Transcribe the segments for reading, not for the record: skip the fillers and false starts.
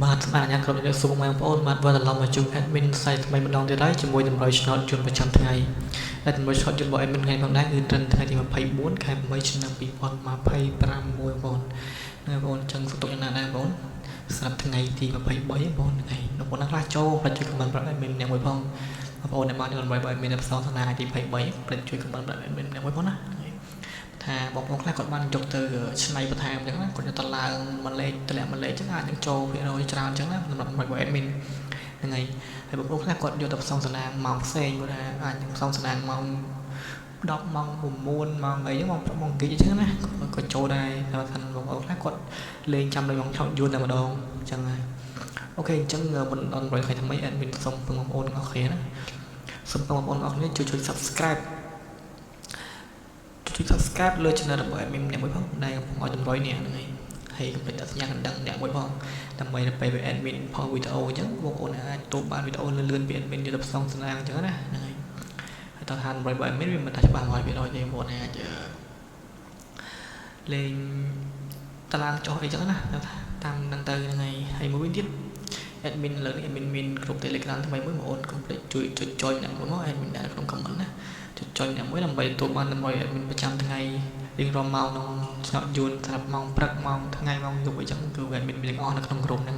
បាទសម្រាប់ញ៉ាំក្រុមជំរាបសួរបងប្អូនបាទវិលត្រឡប់មកជួប admin ផ្សាយថ្មីម្ដងទៀតហើយជាមួយតម្រុយឆ្នោតយន្តប្រចាំថ្ងៃដែលតម្រុយឆ្នោតយន្តរបស់ admin ថ្ងៃផងដែរគឺត្រឹមថ្ងៃទី24ខែ8ឆ្នាំ2025មួយបងប្អូនណាបងប្អូនចឹងសុខទុក្ខយ៉ាងណាដែរបងប្អូនសម្រាប់ថ្ងៃទី23បងប្អូនថ្ងៃបងប្អូនខ្លះចូលផ្លេចជួយ comment ប្រាប់ admin អ្នកមួយផងបងប្អូនអ្នកបានតម្រុយរបស់ admin នៅផ្សងថ្ងៃទី23ផ្លេចជួយ comment ប្រាប់ admin អ្នកមួយផងណាថាបងប្អូនខ្លះគាត់បានយកទៅឆ្នៃបន្ថែមអញ្ចឹងណាគាត់យកទៅឡើងមួយលេខតម្លាក់មួយលេខអញ្ចឹងអាចនឹងចូលភាគរយច្រើនអញ្ចឹងណាសម្រាប់របស់ admin ហ្នឹងហើយហើយបងប្អូនខ្លះគាត់យកទៅផ្សងសំណាងម៉ោងផ្សេងគាត់ថាអាចនឹងផ្សងសំណាងម៉ោង10ម៉ោង9ម៉ោងអីហ្នឹងម៉ោង10ម៉ោងគិចអញ្ចឹងណាក៏ចូលដែរតែថាបងប្អូនខ្លះគាត់លេងចាំលេងម៉ោងឆោតយួនតែម្ដងអញ្ចឹងហើយ OK អញ្ចឹងមុនដល់100ថ្ងៃថ្មី admin សូមពឹងបងប្អូនទាំងអស់គ្នាណាសូមបងប្អូនទាំងអស់គ្នាជួយចុច subscribe ជួយ subscribe លើ channel របស់ admin ម្នាក់មួយផងដែលកំពុងឲ្យតម្រុយនេះហ្នឹងហើយហើយកុំភ្លេចដាក់សញ្ញាកណ្ដឹងម្នាក់មួយផងដើម្បីដល់ពេល admin ផុសវីដេអូអញ្ចឹងបងប្អូនអាចទទួលបានវីដេអូលឿនៗពី admin យកទៅផ្សងសំណាងអញ្ចឹងណាហ្នឹងហើយហើយតើថាតម្រុយរបស់ admin វាមិនថាច្បាស់100%ទេបងប្អូនអាចលេងតឡើងចុះអីចឹងណាតាមហ្នឹងទៅហ្នឹងហើយហើយមួយវិញទៀត admin លើនេះ admin មានក្រុម Telegram ថ្មីមួយបងប្អូនកុំភ្លេចជួយចុច join អ្នកមួយមក admin ដាក់ក្នុង comment ណាចុច join អ្នកមួយដើម្បីទទួលបានតម្រុយ admin ប្រចាំថ្ងៃរៀងរាល់ម៉ោងក្នុងឆ្នោតយួនសម្រាប់ម៉ោងព្រឹកម៉ោងថ្ងៃម៉ោងយប់អីចឹងគឺ admin មានទាំងអស់នៅក្នុងក្រុមហ្នឹង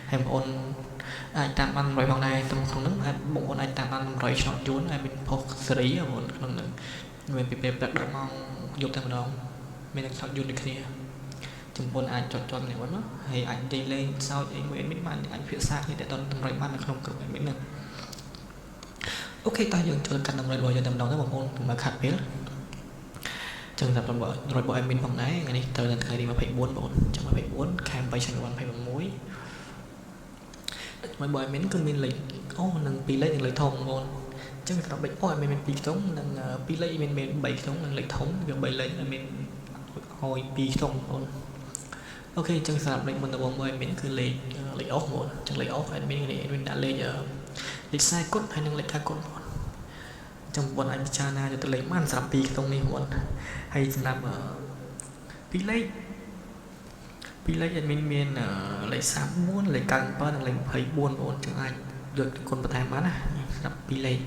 ហើយបងប្អូនអាចតាមបានតម្រុយផងដែរក្នុងហ្នឹងអាចបងប្អូនអាចតាមបានតម្រុយឆ្នោតយួន admin ផុសសេរីបងប្អូនក្នុងហ្នឹងមានពីពេលព្រឹកដល់ម៉ោងយប់តែម្ដងមានទាំងឆ្នោតយួនដូចគ្នាចំពោះអាចចុចចុចម្នាក់មួយមកហើយអាចនិយាយលេងសើចអីមួយ admin បានអាចពិភាក្សាគ្នាតទៅតម្រុយបាននៅក្នុងក្រុម admin ហ្នឹង OK តោះយើងចូលកាន់តម្រុយរបស់យើងតែម្ដងទៅបងប្អូនកុំឲ្យខាត់ពេលចឹងសម្រាប់តម្រុយរបស់ admin ផងដែរថ្ងៃនេះទៅនៅថ្ងៃទី24បងប្អូនចឹង24ខែ8ឆ្នាំ2026តម្រុយរបស់ admin គឺមានលេខអូនិង2លេខនិងលេខធំបងប្អូនចឹងសម្រាប់លេខអូ admin មាន2ខ្ទង់និង2លេខមាន3ខ្ទង់និងលេខធំគឺ3លេខ admin ឲ្យ2ខ្ទង់បងប្អូន OK អញ្ចឹងសម្រាប់លេខមុនដំបូងមួយ admin គឺលេខលេខអូសបងប្អូនអញ្ចឹងលេខអូស admin នេះ admin ដាក់លេខលេខខ្សែគុតហើយនិងលេខខាគុតបងប្អូនអញ្ចឹងបងប្អូនអាចពិចារណាយកទៅលេខបានសម្រាប់2ខ្ទង់នេះបងប្អូនហើយសម្រាប់2លេខ2លេខ admin មានលេខ34លេខ97និងលេខ24បងប្អូនអញ្ចឹងអាចយកគុណបន្ថែមបានណាសម្រាប់2លេខ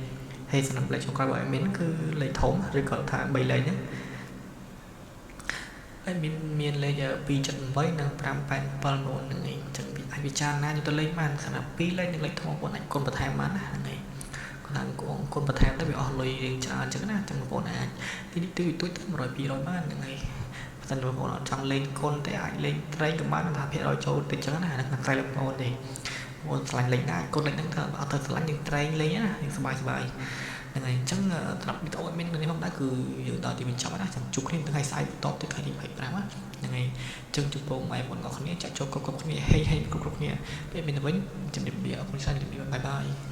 ហើយសម្រាប់លេខចុងក្រោយរបស់ admin គឺលេខធំឬក៏ថា3លេខហ្នឹងហើយមានមានលេខ278និង587បងប្អូនហ្នឹងឯងអញ្ចឹងអាចពិចារណាយកទៅលេខបានសម្រាប់2លេខនិងលេខធំបងប្អូនអាចគុណបន្ថែមបានណាហ្នឹងឯងគាត់ថាគុណបន្ថែមទៅវាអស់លុយរៀងច្រើនអញ្ចឹងណាអញ្ចឹងបងប្អូនអាចទីនេះទីទួចទៅ100 200បានហ្នឹងឯងបើសិនបងប្អូនអត់ចង់លេងគុណទេអាចលេងត្រែងក៏បានថាភាគរយចូលតិចអញ្ចឹងណាហ្នឹងស្រ័យបងប្អូនទេបងប្អូនស្រឡាញ់លេងដែរគុណលេខហ្នឹងទៅអត់ទៅស្រឡាញ់យើងត្រែងលេងណាយើងសប្បាយសប្បាយហ្នឹងហើយអញ្ចឹងសម្រាប់វីដេអូ admin នេះផងដែរគឺយើងដល់ទីបញ្ចប់ហើយណាចាំជួបគ្នាថ្ងៃស្អែកបន្តទៀតថ្ងៃទី25ណាហ្នឹងហើយអញ្ចឹងជួបបងប្អូនទាំងអស់គ្នាចាក់ចូលគ្រប់គ្រប់គ្នាហេហេគ្រប់គ្រប់គ្នាពេលមានវិញជំរាបលាអរគុណច្រើនជំរាបលា bye bye.